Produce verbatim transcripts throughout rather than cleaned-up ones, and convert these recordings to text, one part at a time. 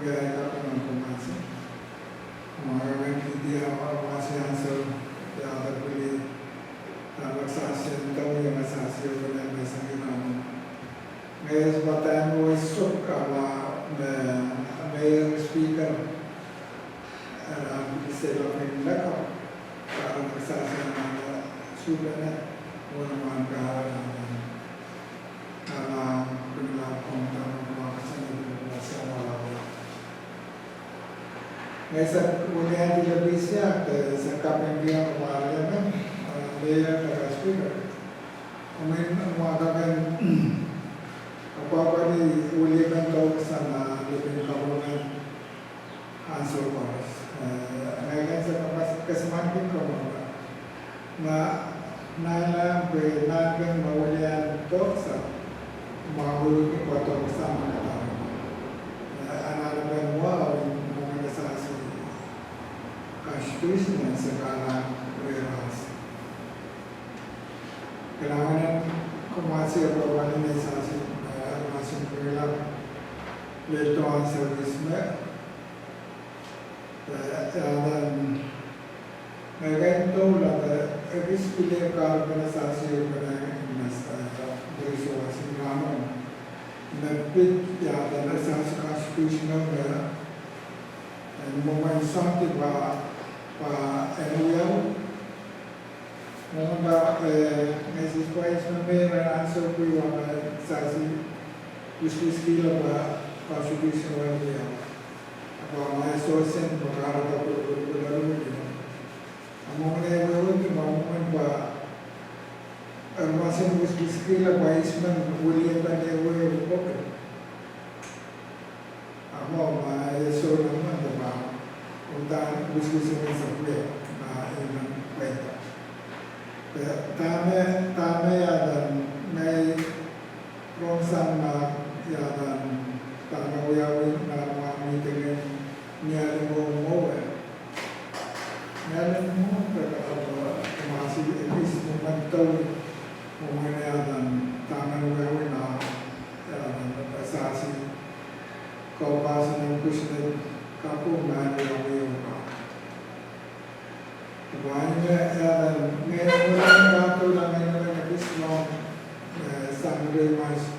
we ai ka ko man ko man se. Manga men ki dia wa wa se anso ya da kuli ta maksasi en tau ya maksasi o ko na maksasi kamu. Ngai es batai mo es suk kaba me mayor speaker. Era kuli se lo men laka. Kara maksasi na da suk na mo na man kara na. Kara kuli la kong ta mo kwa kasana di mo kwa sa wala wala. Ngai sa ulian di lebih siap, eh, sa kaping dia kemarin kan, eh, dia kata speaker. Amin, amin, amin. Apa-apa di ulian kan tau kesana, lebih kamu kan answer was. Eh, ngai kan sa kapas kesempatan kamu kan. Na, na la be na ben ma walian toksa, ma walian ki pa toksa ma kata. Ana la ben wa win ma kata sa si. Constitution sa kala reras. Kailangan Sir Bhavani ne sasi, eh, masin pela leto an service me, eh, yadan me gain to la, eh, ekis pile kar pena sasi pena inas, eh, beriso asin rano. Me pit yadan sasi constitutional me, eh, mo man santi pa, pa enu yau. Munda, eh, Missus Vice Mayor, answer kui wa ma sasi, Missus Kila wa, wa suggestion wa dia. Wa ma eso sen wa kara wa kula kula kula kula. Amo ne wa wa wa wa wa wa. Amo sen Missus Kila wa isman wuli pa ne wa wa wa. Amo ma eso na manda ma untan busu busu na saple ma inan kuenta. Pe tame, tame yadan ngai rong san ma yadan tame uyawi na ma mi tengen ni ali mo mo e. Ni ali mo mo pe ka aba masi ekis mo mantau mo mo ni yadan tame uyawi na yadan sasi. Kau pasan yang kusnet kapu mari yang yang pa. Wanya ya dan me me kapu la me me me kisno sangre mas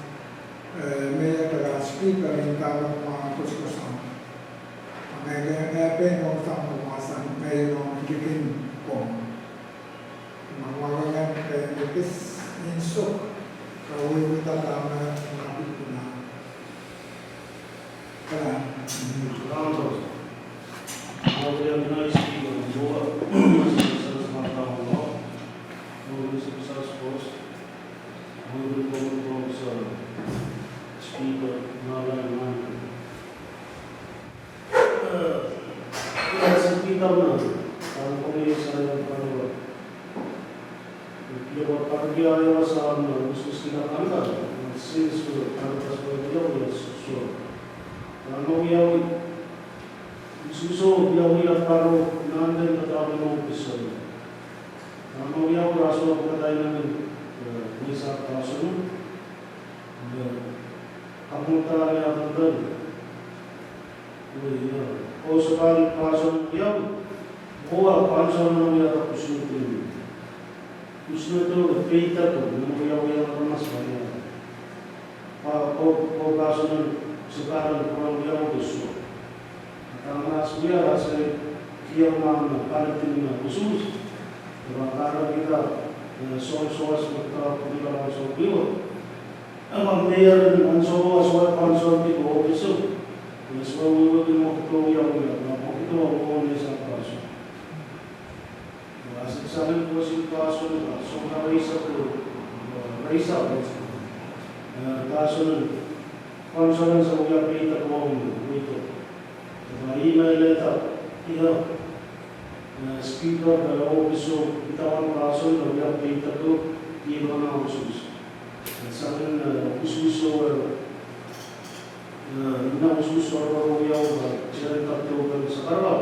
me ya daga speaker yang tawa ma kuskusan. Me me me pe no sang ma sang me no kikin kong. Mangwagangan kaya nipis insuk kawi kita tama mapit kuna. Kala. Round of. Mawili ang nais di ko ang buwa. Mas sa sa mata mo. Mawili sa sa sa boss. Mawili ko ko sa speaker. Mawili ang nais. Eh, ina si Pita na, ang kami sa yang paro. Ia ba pagi ayo sa na, usus kina kanda, na sis ko, kanda sa ko, ia ko, so. Ano ia, usus so, ia, ia paro, nande na tabi mo piso. Ano ia, raso ko tayo na, eh, ni sa kaso. Amo tale a tandal. Oi, ia. O sa kari pasan ia. Boa pasan na ia ta kusun tini. Kusun tu peita tu, na ia ia na mas ia. Pa, o, o pasan sa kari pa ia o kusun. Tanga suya rasa kia man palitin na usus. Ba kara kita, eh, sol soas kita pila man sol biwa. Aba mayor an sol soas wan sol biwa ofiso. Soas wiwa di mo kito ya mo ya mo kito mo ne sa paso. Ba sa sa ko si paso na so na raisa ko, raisa ko. Eh, paso na. Paso na sa ya pita ko mo ito. Ba email e ta, iha, eh, speaker da la ofiso, itawan paso, da wia peita tu, iha na usus. Saben, eh, usus, eh, eh, ina usus, eh, ba wia, ba, chen ta tu, ba, sa karba.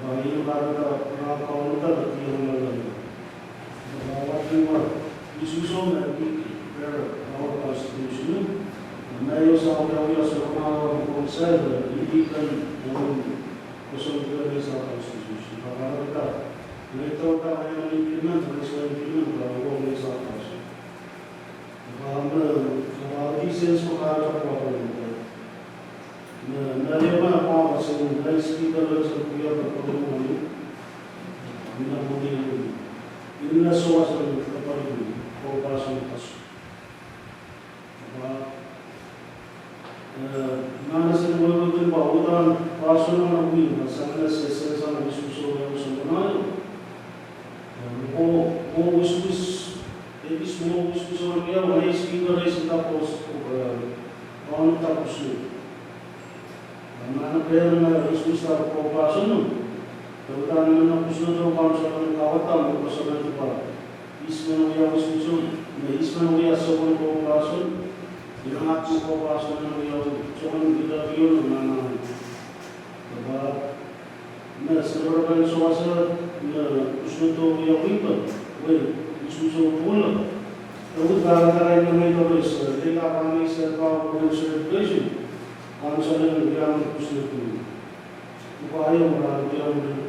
Ba ina ba ta, ba, ba, ba, ba, ba, Isuso na ki per our constitution. Na yo sa o ya o ya so na o konsel ilikan o kosong ki sa constitution. Ba ba ta na ito ta na implement, na sa implement ba o sa constitution. Ba ma ba di sense ko ka ta ko Na, na lema pa, se na speaker la sa kuya ka pa mo ni. Ni na mo ni. Ni na so sa ka pa ni. Ko pa so ka so. Ba, eh, na na se mo ni ba utan pa so na na kuya, sa na se se sa na so so na so na. Mo, mo wis wis, e wis mo wis wis o nia, o na speaker la sa ta pos, eh, on ta pos. Mana pera na wis wis ta ko paso no. Tau ta na na kusu tau paso na kawata mo ko sa na tu pa. Isma no ya wis wis o, na isma no ya so ko paso. Ina ko paso na ya so ko ita pio no na na. Ba, Na, se bora ba so asa, na, usu to ya wipa, we, usu so pula. Tabut ba kata kata ina mai tabes, eh, lei la kami se pa ko certification. Kami sa lei yang kusna tu. Upa ayo mara yang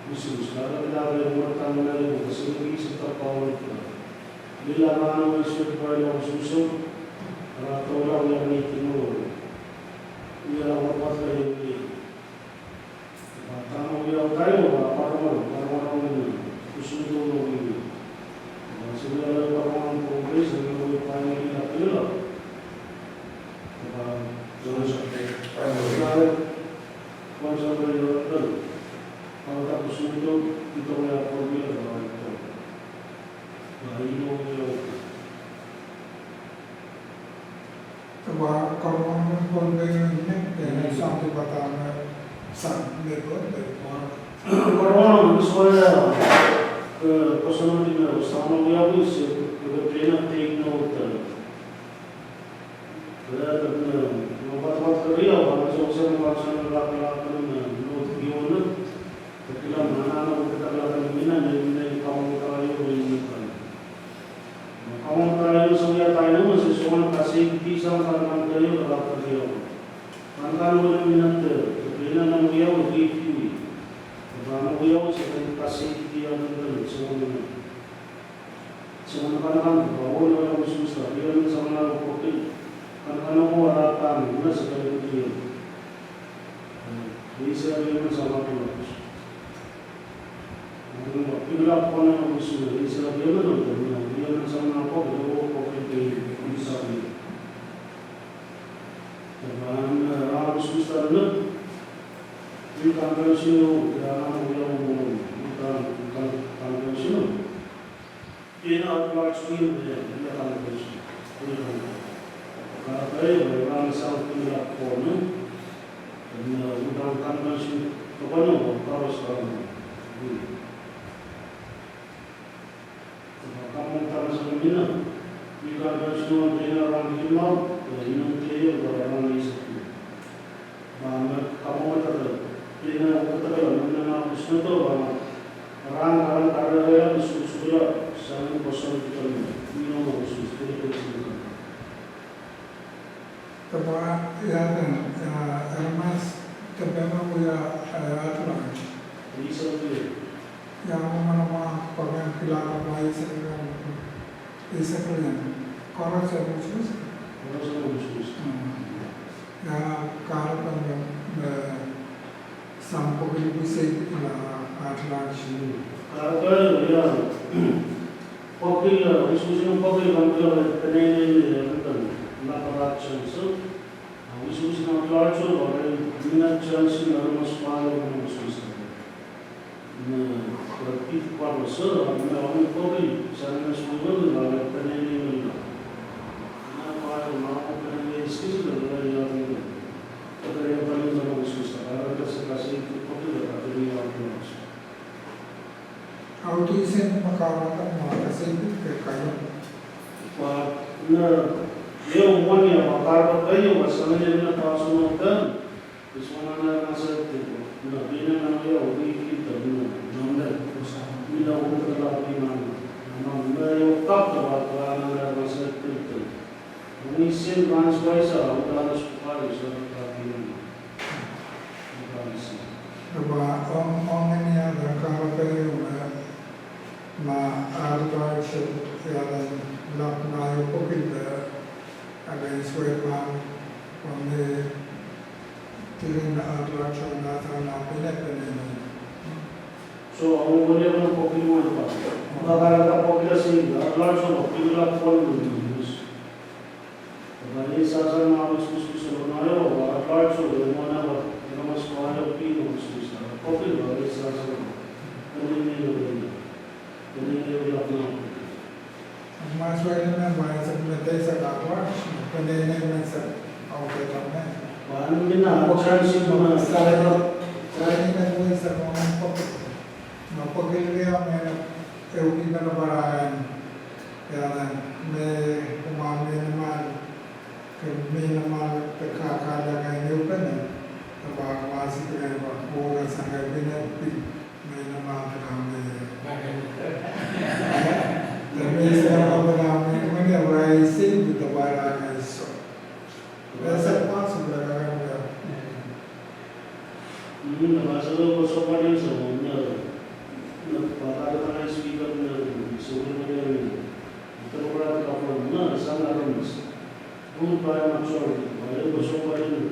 kusna. Sekarang kita ada yang bertanya lagi, kasi lagi se pa ko. Lei la kami se pa yang kusna. Para tau la yang ni tino. Ia la kami yang ni. Ba tama wiawi tayo, ba parmar, parmar ang kusna tu lo ini. Ba sila la parmar ang progress, ang wi payo ni la pila. Ba, jangan sampai, jangan sampai lewat dan. Kalau tak kusna tu, kita punya formula, ba itu. Ba, ino wiawi. Te ba, kau mau kon be ne, te ne, hmm, santi bata me, san me kon be. Kau mau, soalnya, eh, personal di me, sama dia pun se, ke pena take note. Kaya te ne, mau bat bat kerja, mau so se mau so lak lak ne, note gimana? Takila mana na ko takila kan mina ne mina i kawang tayo ne mina kan. Kawang tayo sa wiawi tayo na se songan ka safety sa kan kan tayo ka tayo. Kan kan wala mina te, takila na wiawi o safety. Kan na wiawi o sa kan ka safety ya kan kan songan mina. Semana kan-kan, ba, o na la mususta, dia na semana o kopi. Kan-kan o ko aratan, na sa kali ko dia. Dia sa dia na semana ko. Ano ba, pila ko na mususta, dia sa dia na, dia na semana ko, dia o kopi, dia sa dia. Taban, ah, mususta na. Dia kan kan sino, dia na, dia o, dia kan, kan, kan kan sino. Pena at large wheel ne, ina convention. Ina convention. Kata e, ba, iban sa pina kono. Na, iban convention, to kono, ba, para sa. Ba, kamu tama sa mina. Iban convention, pena rang kimau, ba, ina te, ba, rang isa. Ba, me, kamu mata te. Pina, mata te, me, na, na, kusna to, ba, rang, rang, rang, rang, su, su, la, sa, ni, bosan, kita, ni, ni, no, no, su, su, kita, kita, kita. Te ba, ya, dan, ya, Hermes, te ba, na, ya, ya, tu, la. Ni, sa, ni. Ya, no, no, no, ma, pa, kan, pila, pa, pa, isa, kan, isa, kan, ya. Koro, sa, musus. Koro, sa, musus. Hmm. Ya, kara, pa, me, me, San pokil ku sei la attraction. Kara ka ya. Pokil la, isusin pokil kan kila penene ni kan la attraction. So, isusin attraction ba, mina chance na mas pala na isusin. Na, pit pa so, na pokil, sa na suwa la penene ni la. Na pa na pokil ni isusin la ya. Kata yang paling sama khusus, kata kasi, kasi itu kopi kata ini yang khusus. Au tu isen makara ta ma kasi ke kayo. Pa na, yo mani ya makara kayo, masalah ni na pasu na tan. Iswana na masa te, na bina na ya uri kita na, na na, mina uri ta la bina na, na yo kap ta ba na masa te. Ang isin, Franz Weiser, ang danas ko pare, sa pagin. Ang isin. Ba, ang, ang ini ya, dan kara pe, ma, ma, altar, ya, dan, lap na yo pokil da, ada iswe pa, kung de, tirin na altar, na, na, na, pene, pene, na. So, ang wala ng pokil mo pa. Magkakaroon ng pokil sa inyo, altar, so, pokil lang po ng Ba ni sasa na kuskus kuskus na yo, ba attraction, ba mo na ba, ina mas kuala pino kuskus na. Pokil ba ni sasa na. Kani ni yo ni. Kani ni yo lap na. Mas wala na ba sa mete sa kawa, kani ni men sa auto na. Ba ni na chance mo na sa. Kani ni men sa mo pokil. No pokil ria men eu ki men barayan. Ya na me kuma men mal. Ke mina mal te kakala ka yu pene, te ba masi pene ba kura sanga pene pi, mina mal te kame. Te me se ba ba me. Ai sei di tabara na iso. Esa kuansu na kaka na. Nda basa lo ko so pari sa na na pakara tanga speaker na so na na. Ita ko pra ka pa na sa na ramis. Bun pa na chor. Wale ko so pari na.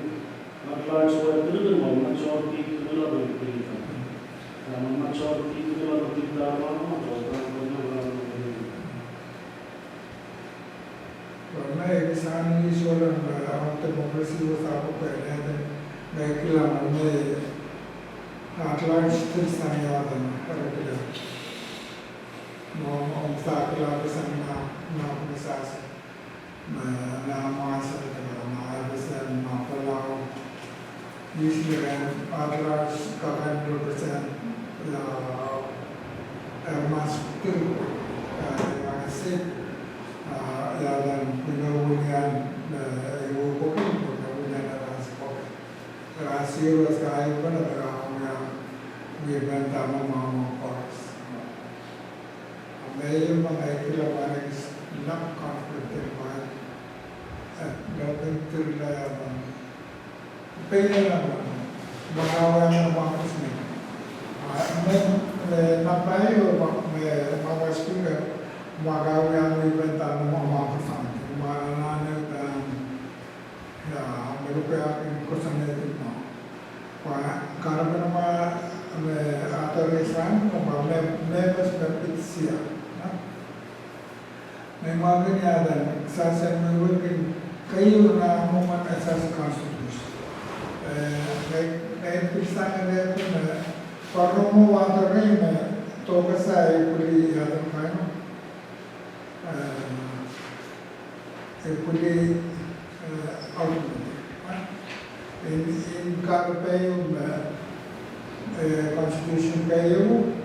At large wa tulu na ma chor ki tulu la ba ki. Na ma chor ki tulu la ba ki ta ma ma ba ba na. Wan na e kisan ni sola na, ah, democracy wa sa ko pene de, na e kila na me at large til sani ya de na, ara kila. No, no, sa kila kisan na, na, na sasi. Na, na masa de na, na, na, na Palau. Usually, at large, government represent, uh, a mass people, uh, they wanna say, uh, yeah, then we know we can, uh, you will cooking, we know we can advance cooking. But I see it as I open up, uh, we have been done on our parts. Amei ma ngai kila wana is not conflict in mind. Eh, no ben tirla ya ban. Pena na ban. Magawa na ban kusne. Ah, me, me na pai o ba, me ma wa speaker. Magawa ya mi ben ta na ma kusne. Ma na ne ban. Ya, me lupe a in kusan ne tin no. Kwa, kara me nama, me, ata resan, nama me, me mas me pitsia, na? Me magen ya dan, sa sen me wekin, kayu na mo man asas constitution. Eh, me, me pitsa ne me, me, kwa romo wa ata re me, toka sa e puli ya dan kayu. Eh, e puli, eh, automatic, eh? In, in kara pei un, eh, eh, constitution pei un,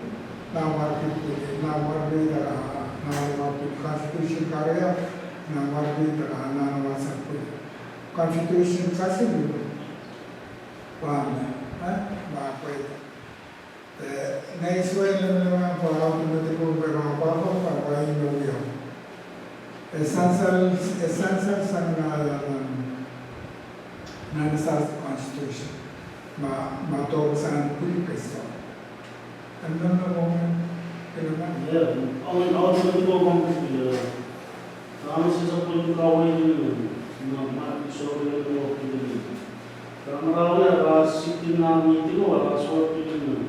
na warki puli, na warki da, na warki constitution kara ya, na warki da, na warki puli. Constitution kasi puli. Pame, eh? Ba kweta. Eh, na iswai lem lem ko automatic ko ba ba ba ba ba ino yo. Essential, essential sang na na na sa constitution. Ma ma to sang puli question. Ano na mo kailangan? Yeah, ang automatic ko bang Tama sisa pun kawai ni na mati sore ni waktu ni. Tama rawa ya ba siti na meeting wa ba suatu ni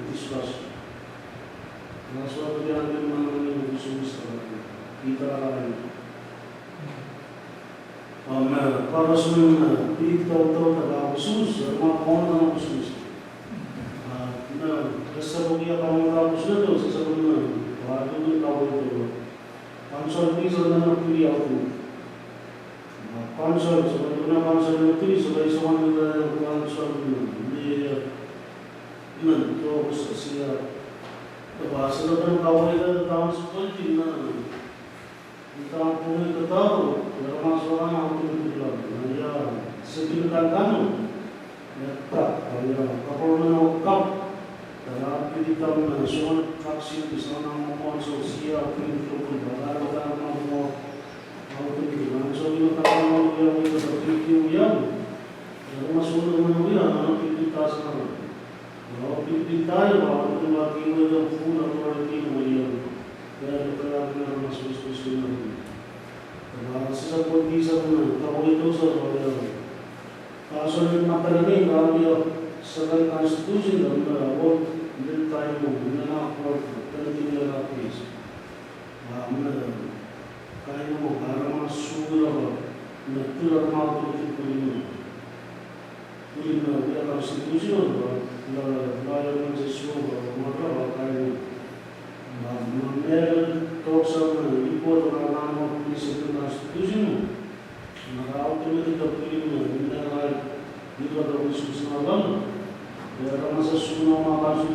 discuss. Ba suatu ni anu ni mana ni busu mista kita rawa ni. Am, para sunu na pi tau tau ta ba busu sa ma kona na busu mista. Na esa bukia kama ta busu tu sisa pun na ba tu ni kawai tu. Council pisa na na pili aku. Council, so na council na pili, so na iso na council na ni na to ko sa sia. Ba sa na kawai na council pili na. Ita pun ka tau, ya maso na aku ni pila. Na ya, sa pili kan kanu. Netta, aya, kapormen o kap, tara pidi tam na suan kaksi bisa na mo konso sia pidi tukun bagay tara na mo, au pidi na so ina tara na mo ya mo ya pidi ya mo ya. Ya mo suan na mo ya na pidi tas na. Ya pidi tayo ba mo ya pidi ya full authority mo ya. Ya kaya na mas mas mas na. Tara sa sa pun bisa na, tara ito sa ya. Kaso ni matarani kami o sa constitution da mara o del tayo mo na na ko tanti na la pis. Ba mara kayo mo para ma sura ba na tura ma ko ti ko ni. Ko ni na ya constitution ba la la ya mo se so ba ma ka ba kayo. Ba ma mera to sa na iko to na na ma ko ni sa constitution. Na rau tu me tu tu ni na na ni ba to ni su sa na ba. Ya ka ma sa su na ma ba su